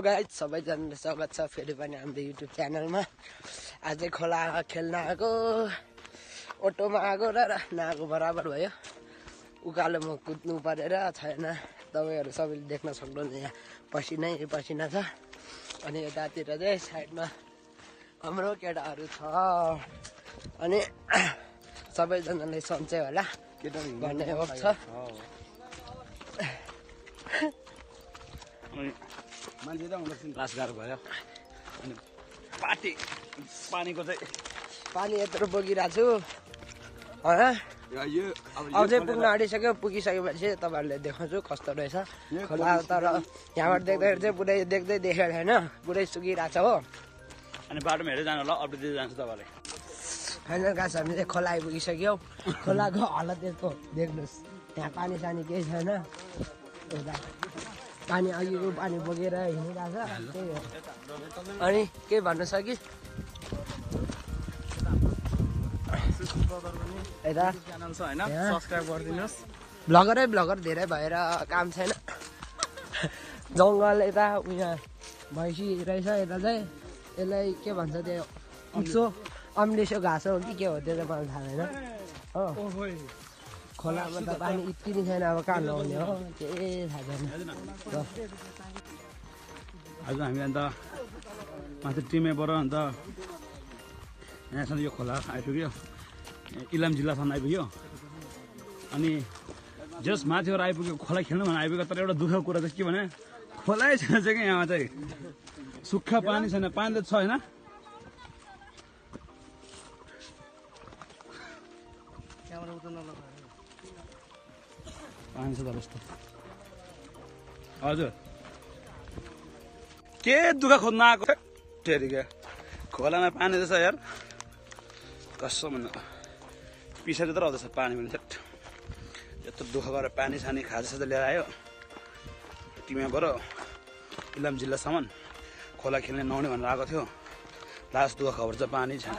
Hello guys, सबैजनालाई स्वागत छ फेरि पनि हाम्रो युट्युब च्यानलमा। आज खोला खेल्न आएको, अटोमा आएको र नआएको बराबर भयो। उकालोमा कुद्नु परेर छैन, तपाईँहरू सबैले देख्न सक्नुहुन्छ यहाँ पसिनै पसिना छ। अनि यतातिर चाहिँ साइडमा हाम्रो केटाहरू छ। अनि सबैजनालाई सन्चै होला भन्ने होप छ। मान्छे त लास गाह्रो भयो। अनि पानीको चाहिँ पानी यत्रो बोकिरहेको छु होइन। अब चाहिँ पुग्न आँटिसक्यो। पुगिसकेपछि तपाईँहरूले देखाउँछु कस्तो रहेछ खोला। तर यहाँबाट देख्दाखेरि चाहिँ पुरै देख्दै देखेको छैन, पुरै सुकिरहेको छ हो। अनि बाटोमा हेरेर जानु होला, अपडेट दिँदै जान्छु तपाईँलाई। फाइनल गाछ हामी चाहिँ खोला आइपुगिसक्यौँ। खोलाको हालत यस्तो देख्नुहोस्, यहाँ पानी सानी केही छैन। यता पानी अघिको पानी बोकेर हिँडिरहेको छ, त्यही हो। अनि के भन्नु छ कि यता च्यानल छ होइन, सब्सक्राइब गरिदिनुहोस्। भ्लगर धेरै भएर काम छैन। जङ्गल यता उयो भैँसी रहेछ। यता चाहिँ यसलाई के भन्छ, त्यो कुच्चो अम्लिसो घाँस हो कि के हो त्यो चाहिँ मलाई थाहा छैन हो। खोलामा त पानी यति नै छैन, अब कहाँ लगाउने हो केही थाहा छैन। आज हामी अन्त माथि टिमेबाट अन्त यहाँसम्म यो खोला आइपुग्यो, इलाम जिल्लासम्म आइपुग्यो। अनि जस माथिबाट आइपुग्यो खोला खेल्नु भनेर आइपुग्यो। तर एउटा दुःखको कुरा चाहिँ के भने खोलै छैन चाहिँ कि यहाँ चाहिँ सुक्खा पानी छैन। पानी त छ होइन, पानी छ त यस्तो। हजुर के दुःख खोज्न आएको फेरि क्या खोलामा पानी रहेछ यार, कसो भन्नु पिसाले त आउँदैछ पानी पनि। सेट यत्रो दुःख गरेर पानी सानी खाजासाजा लिएर आयो टिमाबाट इलाम जिल्लासम्म खोला खेल्ने नहुने भनेर आएको थियो। लास्ट दुःख खबर चाहिँ पानी छैन।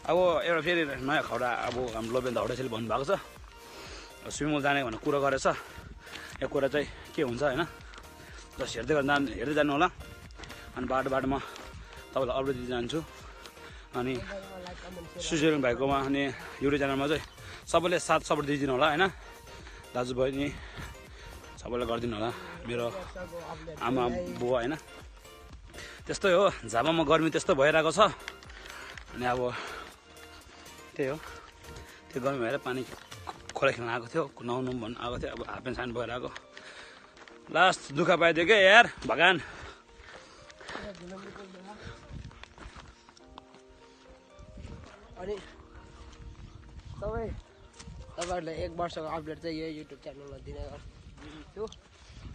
अब एउटा फेरि नयाँ खौडा अब हाम्रो लोबेन धौडेसीले भन्नुभएको छ स्विमिङ पुल जाने भनेर कुरा गरेछ। यो कुरा चाहिँ के हुन्छ होइन, जस हेर्दै जानु होला। अनि बाटोमा तपाईँलाई अपडेट दिँदै जान्छु। अनि सुशील भाइकोमा अनि युट्युब च्यानलमा चाहिँ सबैले साथ सपोर्ट दिइदिनु होला होइन। दाजुबहिनी सबैलाई गरिदिनु होला, मेरो आमा बुवा होइन। त्यस्तै हो, झापामा गर्मी त्यस्तो भइरहेको छ। अनि अब त्यही हो, त्यो गर्मी भएर पानी खोला खेल्न आएको थियो, नुहाउनु भन्नु आएको थियो। अब हाफप्यान्ट सानो भइरहेको लास्ट दुःख पाइदियो क्या यार भगवान। अनि तपाईँहरूलाई 1 वर्षको अपडेट चाहिँ यो युट्युब च्यानलमा दिने गर्छु।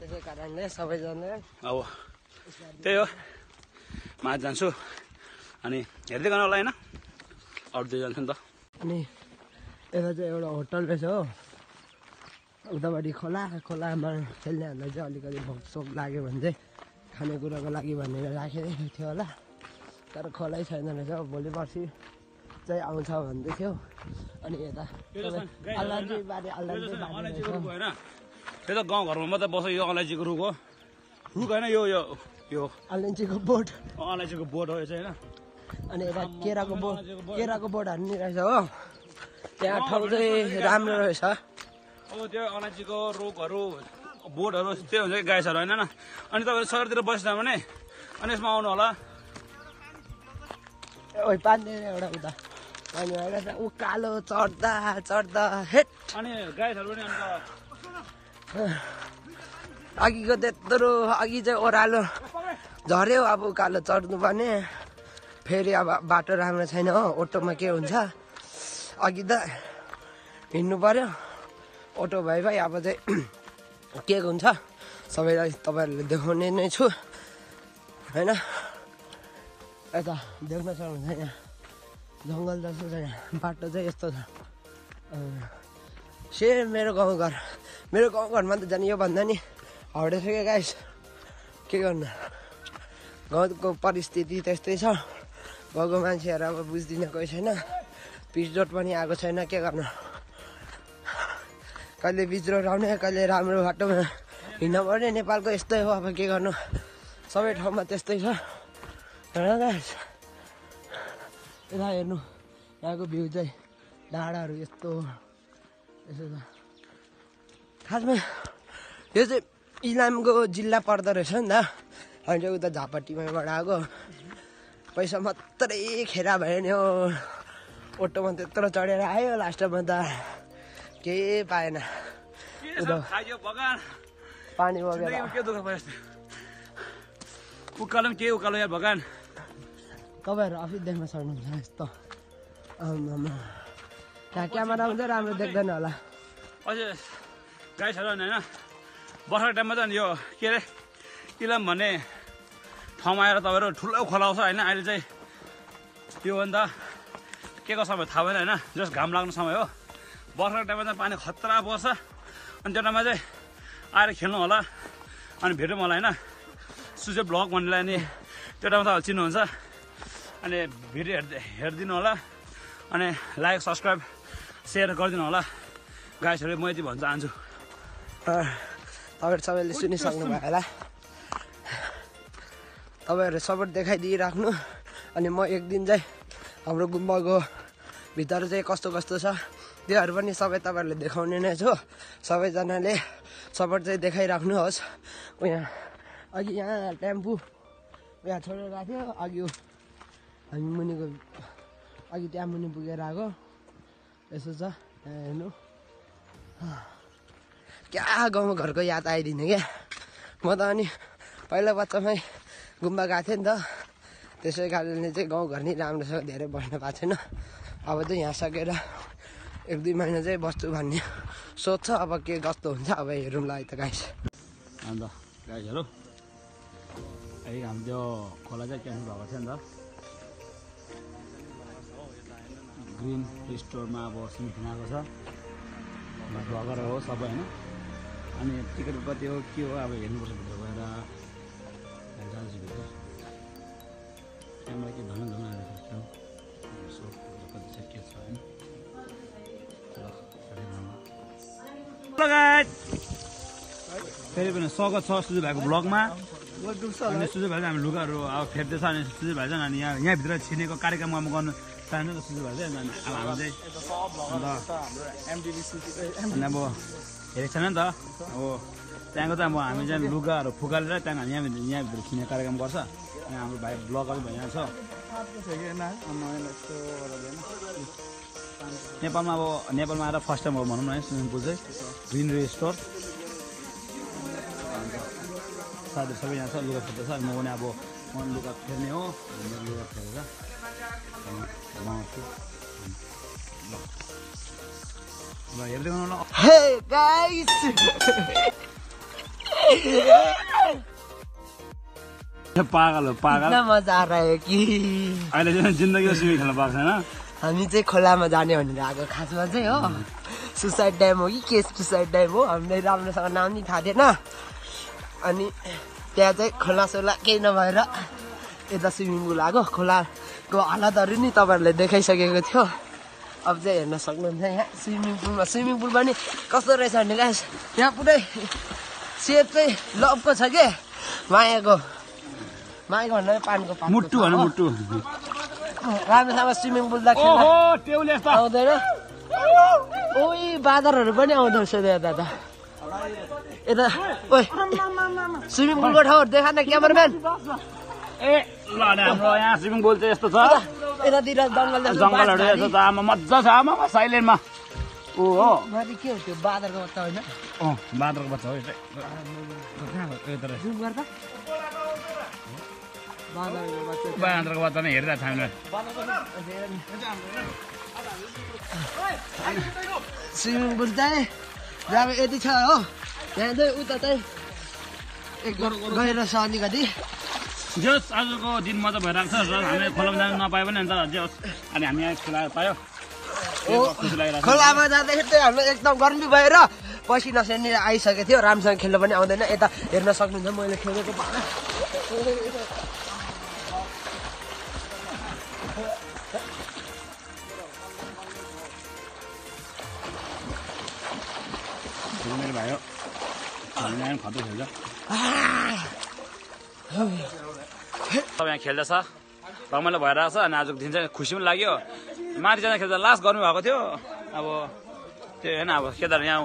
त्यसै कारणले सबैजनाले अब त्यही हो, माथि जान्छु अनि हेर्दै गर्नु होला होइन, अपडेट जान्छु नि त। अनि यता चाहिँ एउटा होटल रहेछ हो, उतापट्टि खोलामा खेल्नेहरूलाई चाहिँ अलिकति भोकसोक लाग्यो भने चाहिँ खानेकुराको लागि भनेर राखेको थियो होला। तर खोलै छैन रहेछ, भोलि पर्सि चाहिँ आउँछ भन्दै थियो। अनि यता अलैँची बारी होइन, त्यो त गाउँघरमा मात्रै बस्छ। यो अलैँचीको रुख हो, रुख होइन यो अलैँचीको बोट, अलैँचीको बोट हो यो चाहिँ होइन। अनि यता केराको बोट हान्ने रहेछ हो। त्यहाँ ठाउँ चाहिँ राम्रो रहेछ। अब त्यो अलैँचीको रुखहरू बोटहरू त्यो हुन्छ कि गाइसहरू होइन। अनि तपाईँहरू सहरतिर बस्छ भने अनि यसमा आउनु होला। पानी एउटा उता पानी भएर उकालो चढ्दा हेट। अनि गाइसहरू पनि अन्त अघिको त्यत्रो अघि चाहिँ ओह्रालो झऱ्यो, अब उकालो चढ्नु पर्ने। फेरि अब बाटो राम्रो छैन हो, अटोमा के हुन्छ, अघि त हिँड्नु पर्यो। अटो भाइ अब चाहिँ के हुन्छ सबैलाई तपाईँहरूले देखाउने नै छु होइन। यता देख्न सक्नुहुन्छ यहाँ जङ्गल जस्तो छ, यहाँ बाटो चाहिँ यस्तो छ। सेम मेरो गाउँघरमा त जाने योभन्दा नि हौडेसक्यो गाइस। के गर्नु, गाउँको परिस्थिति त्यस्तै छ। गाउँको मान्छेहरू अब बुझ्दिन कोही छैन, पिचडोट पनि आएको छैन। के गर्नु, कहिले बिज्रोराउने कहिले राम्रो बाटोमा हिँड्न पर्ने नेपालको यस्तै हो अब के गर्नु सबै ठाउँमा त्यस्तै छ हेर गाइस यता हेर्नु यहाँको भ्यू चाहिँ डाँडाहरू यस्तो यसो छ खासमा यो चाहिँ इलामको जिल्ला पर्दो रहेछ नि त अनि चाहिँ उता झापट्टीमाबाट आएको पैसा मात्रै खेरा भयो नि हो अटोमा त्यत्रो चढेर आयो लास्टमा त केही पाएन पानी बगेर उकालो के उकालो यार भगवान तपाईँहरू आफै देख्न सक्नुहुन्छ यस्तो त्यहाँ क्यामेरा हुन्छ राम्रो देख्दैन होला अझै गाइसहरू होइन बर्खाको टाइममा त यो के अरे इलाम भन्ने ठाउँमा आएर तपाईँहरू ठुलो खोला आउँछ होइन अहिले चाहिँ त्यो अन्त के को समय थाहा भएन होइन जस्ट घाम लाग्ने समय हो बर्खाको टाइममा चाहिँ पानी खतरा पर्छ अनि त्यो टाइममा चाहिँ आएर खेल्नु होला अनि भेटौँ होला होइन सुजे ब्लग भन्नेलाई अनि त्यो टाइममा त चिन्नुहुन्छ अनि भिडियो हेरिदिनु होला अनि लाइक सब्सक्राइब सेयर गरिदिनु होला गाइसहरू म यति भन्न चाहन्छु तपाईँहरू सबैले सुनिसक्नु भयो होला तपाईँहरू सपोर्ट देखाइदिइराख्नु अनि म एक दिन चाहिँ हाम्रो गुम्बाको भित्र चाहिँ कस्तो कस्तो छ त्योहरू पनि सबै तपाईँहरूले देखाउने नै छु सबैजनाले सपोर्ट चाहिँ देखाइराख्नुहोस् यहाँ अघि यहाँ टेम्पू यहाँ छोडेर गएको थियो अघि हामी मुनिको अघि त्यहाँ मुनि पुगेर आएको यसो छ यहाँ हेर्नु क्या गाउँ घरको याद आइदिने क्या म त अनि पहिला बच्चामै गुम्बा गएको थिएँ नि त त्यसै कारणले चाहिँ गाउँघर नि राम्रोसँग धेरै बस्न पाएको छैन अब चाहिँ यहाँ सकेर 1-2 महिना चाहिँ बस्छु भन्ने सोच छ अब के कस्तो हुन्छ अब हेरौँला है त गाइस अन्त गाइसहरू अहिले हामी त्यो खोला चाहिँ क्यान्सल भएको थियो नि त ग्रिन स्टोरमा अब सिमी खानाको छ भगर हो सबै होइन अनि टिकट कति हो के हो अब हेर्नुपर्छ भित्र गएर जान्छु भित्र त्यहाँबाट के धन आएर कति छ के छ होइन फेरि पनि स्वागत छ सुजु भाइको ब्लगमा अनि सुजु भाइ हामी लुगाहरू अब फेर्दैछ अनि सुजु भाइ चाहिँ अनि यहाँभित्र छिनेको कार्यक्रम अब गर्नु चाहन्छ सुजु भाइ चाहिँ अनि अब हामी चाहिँ अनि अब हेरेको छैन नि त अब त्यहाँको त अब हामी चाहिँ लुगाहरू फुकालेर त्यहाँदेखि यहाँभित्र छिने कार्यक्रम गर्छ अनि हाम्रो भाइ ब्लगहरू भइरहेको छ नेपालमा अब नेपालमा आएर फर्स्ट टाइम हो भनौँ न है स्विमिङ पुल चाहिँ ग्रिनरी स्टोर साथीहरू सबै यहाँ छ लुगा फेर्दैछ म पनि अब म लुगा फेर्ने हो मेरो लुगा फेरेर घुमाउँछु ल हेर्दै गर्नु ल हे गाइस पागल हो पागल मजा आइरह्यो कि अहिले चाहिँ जिन्दगीमा स्विमिङ खेल्न पाएको छैन हामी चाहिँ खोलामा जाने भनेर आएको खासमा चाहिँ हो सुसाइड ड्याम हो कि के सुसाइड ड्याम हो हामीलाई राम्रोसँग नाम नि थाहा थिएन अनि त्यहाँ चाहिँ खोलासोला केही नभएर यता स्विमिङ पुल आएको खोलाको हालतहरू नि तपाईँहरूले देखाइसकेको थियो अब चाहिँ हेर्न सक्नुहुन्छ यहाँ स्विमिङ पुल पनि कस्तो रहेछ भने गाइस यहाँ पुरै सेप चाहिँ लभको छ के मायाको भन्दा पानीको मुट्टु होइन मुट्टु राम्रोसँग स्विमिङ पुल त आउँदैन ओइ बाँदरहरू पनि आउँदो रहेछ यता त यता ओइ स्विमिङ पुलको ठाउँहरू देखा न क्यामराम्यान ए ल हाम्रो यहाँ स्विमिङ पुल चाहिँ यस्तो छ यतातिर जङ्गलहरू यस्तो छ आमा मजा छ आमा साइलेन्टमा ओ हो माथि के हो त्यो बाँदरको बच्चा होइन अँ बाँदरको बच्चा हो यो जुम गर्दा बाँदरको बच्चा नै हेरिरहेको छ हामीलाई स्विमिङ पुल चाहिँ जब यति छ हो यहाँ चाहिँ उता चाहिँ गएर छ अलिकति जस आजको दिन मजा भइरहेको छ र हामीले खोलामा जानु नपायो भने अन्त जस अनि हामी यहाँ खेलाएर पायो खोलामा जाँदाखेरि चाहिँ हामीलाई एकदम गर्मी भएर पसिना सेनी आइसकेको थियो राम्रोसँग खेल्न पनि आउँदैन यता हेर्न सक्नुहुन्छ मैले खेलेको पाएँ मेरो भाइ हो खतरा खेल्छ सब यहाँ खेल्दैछ रमाइलो भइरहेको छ अनि आजको दिन चाहिँ खुसी पनि लाग्यो माथिजना खेल्दा लास्ट गर्नुभएको थियो अब त्यो होइन अब केदार यहाँ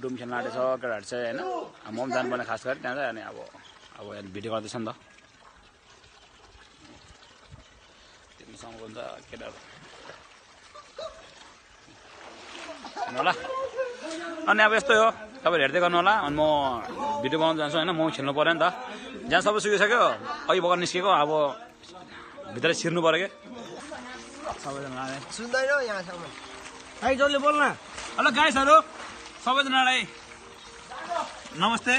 डुम खेल्न आँटेछ केटाहरू चाहिँ होइन म पनि जानुपर्ने खास गरी त्यहाँ चाहिँ अनि अब यहाँ भिडियो गर्दैछ नि त तिमीसँग हुन्छ केटाहरू होला अनि अब यस्तै हो तपाईँहरू हेर्दै गर्नु होला अनि म भिडियो बनाउनु जान्छु होइन म खेल्नु पऱ्यो नि त जहाँ सबै सुकिसक्यो अघि भर्खर निस्केको अब भित्र छिर्नु पऱ्यो कि सबैजना सुन्दैन यहाँसम्म है जसले बोल्न हेलो गाइसहरू सबैजनालाई नमस्ते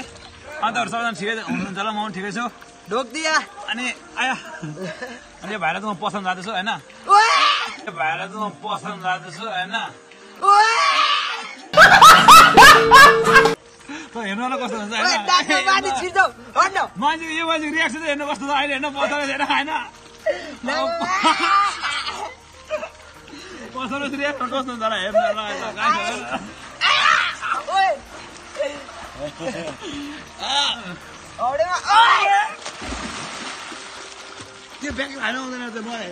अन्त सबैजना ठिकै हुनुहुन्छ होला म पनि ठिकै छु ढोक्दिया अनि आया अनि यो भाइलाई त म पसन्द जाँदैछु होइन यो भाइलाई त म पसन्द जाँदैछु होइन हेर्नु होला कस्तो हुन्छ मान्छेको यो मान्छेको रियाक्सन चाहिँ हेर्नु कस्तो छ अहिले हेर्नु पसल हेर होइन पसल रियाक्सन कस्तो हुन्छ होला हेर्नु त्यो ब्याग हाल्नु आउँदैन त मलाई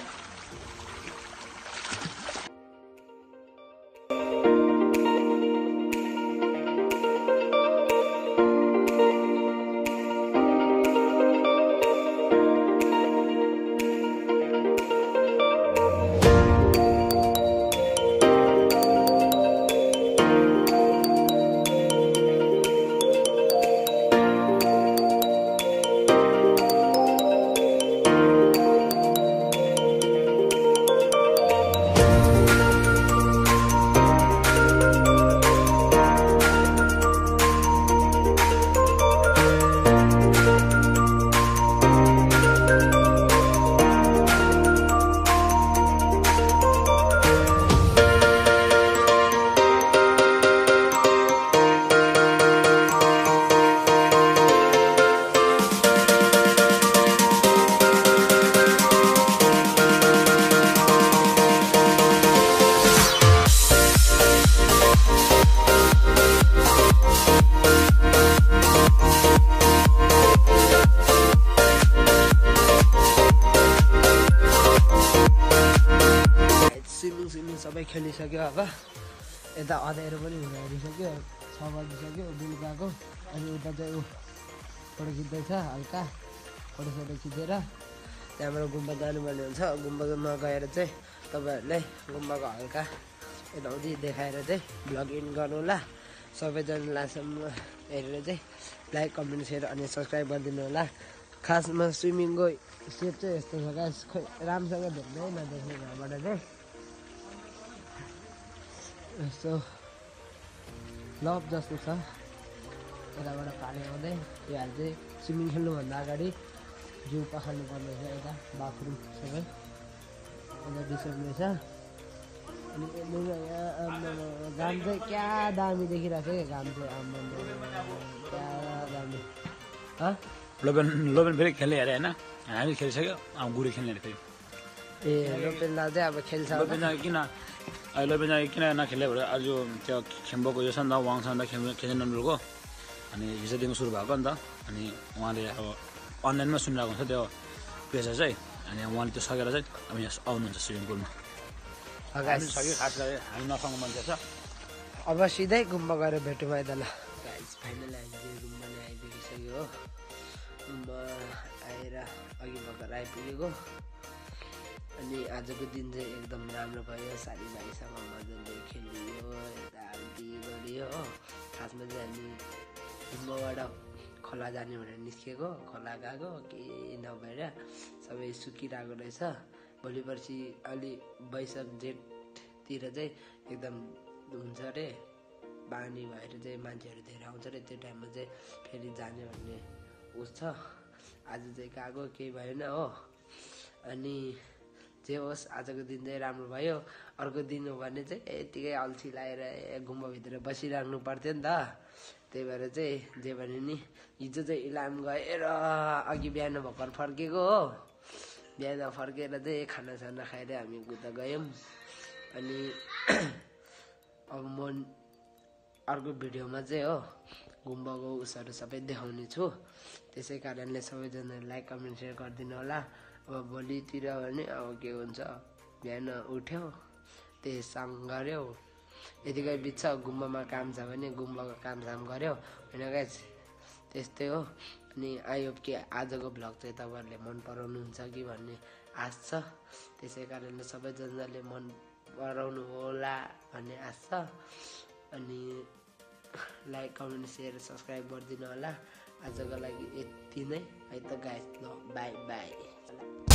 सबै खेलिसक्यो अब यता अँध्यारो पनि हुन आइसक्यो 6 बजिसक्यो बेलुकाको अनि उता चाहिँ ऊ फोटो खिच्दैछ हल्का फोटोसोटो खिचेर त्यहाँबाट गुम्बा जानुपर्ने हुन्छ गुम्बामा गएर चाहिँ तपाईँहरूले गुम्बाको हल्का यताउति देखाएर चाहिँ भ्लग इन गर्नु होला सबैजना लास्टसम्म हेरेर चाहिँ लाइक कमेन्ट सेयर अनि सब्सक्राइब गरिदिनु होला खासमा स्विमिङको सेप चाहिँ यस्तो छ गाइस खोइ राम्रोसँग देख्दै नदेख्ने घरबाट चाहिँ यस्तो लभ जस्तो छ यताबाट पानी आउँदै यहाँ चाहिँ स्विमिङ खेल्नुभन्दा अगाडि जिउ पखाल्नु पर्ने छ यता बाथरुम सबै यता डिस्टर्ब छ अनि यहाँ घाम चाहिँ क्या दामी देखिरहेको छ क्या घाम चाहिँ क्या दामी लोबेन फेरि खेल्ने अरे होइन हामी खेलिसक्यो अब गुरु खेल्ने अरे फेरि ए लोपेनलाई चाहिँ अब खेल्छ लोबेन किन लोबेन किन नखेल्यो भने आज त्यो खेम्बोको यो छ नि त वाङ छ नि त खेल्ने नम्बरको अनि हिजोदेखि सुरु भएको नि त अनि उहाँले अब अनलाइनमा सुनिरहेको हुन्छ त्यो पेसा चाहिँ अनि उहाँले त्यो सकेर चाहिँ अब यहाँ आउनुहुन्छ स्विमिङ पुलमा सक्यो खास गरी हामी नसँग मान्छे छ अब सिधै गुम्बा गएर भेटौँ है त ल फाइनली अहिले गुम्बा नै आइपुगिसक्यो हो गुम्बा आएर अघि भर्खर आइपुगेको अनि आजको दिन चाहिँ एकदम राम्रो भयो साथीभाइसँग मजाले खेलियो यता आरती गरियो हो खासमा चाहिँ हामी गुम्बाबाट खोला जाने भनेर निस्केको खोला गएको केही नभएर सबै सुकिरहेको रहेछ भोलि पर्सि अलि वैशाख जेठतिर चाहिँ एकदम हुन्छ अरे बानी भएर चाहिँ मान्छेहरू धेरै आउँछ अरे त्यो टाइममा चाहिँ फेरि जाने भन्ने उस छ आज चाहिँ गएको केही भएन हो अनि जे होस् आजको दिन चाहिँ राम्रो भयो अर्को दिन हो भने चाहिँ यतिकै अल्छी लगाएर गुम्बाभित्र बसिराख्नु पर्थ्यो नि त त्यही भएर चाहिँ जे भने नि हिजो चाहिँ इलाम गएर अघि बिहान भर्खर फर्केको हो बिहान फर्केर चाहिँ खानासाना खाएर हामी उता गयौँ अनि अब म अर्को भिडियोमा चाहिँ हो गुम्बाको उसहरू सबै देखाउने छु। त्यसै कारणले सबैजनाले लाइक कमेन्ट सेयर गरिदिनु होला। अब भोलितिर भने अब के हुन्छ, बिहान उठ्यो त्यससँग गऱ्यो, यतिकै बित्छ। गुम्बामा काम छ भने गुम्बाको कामसाम गऱ्यो होइन गाइस, त्यस्तै हो। अनि आई होप कि आजको भ्लग चाहिँ तपाईँहरूले मन पराउनुहुन्छ कि भन्ने आश छ। त्यसै कारणले सबैजनाले मन पराउनु होला भन्ने आश छ। अनि लाइक कमेन्ट सेयर सब्सक्राइब गरिदिनु होला। आजको लागि यति नै है त गाइस, ल बाई बाई।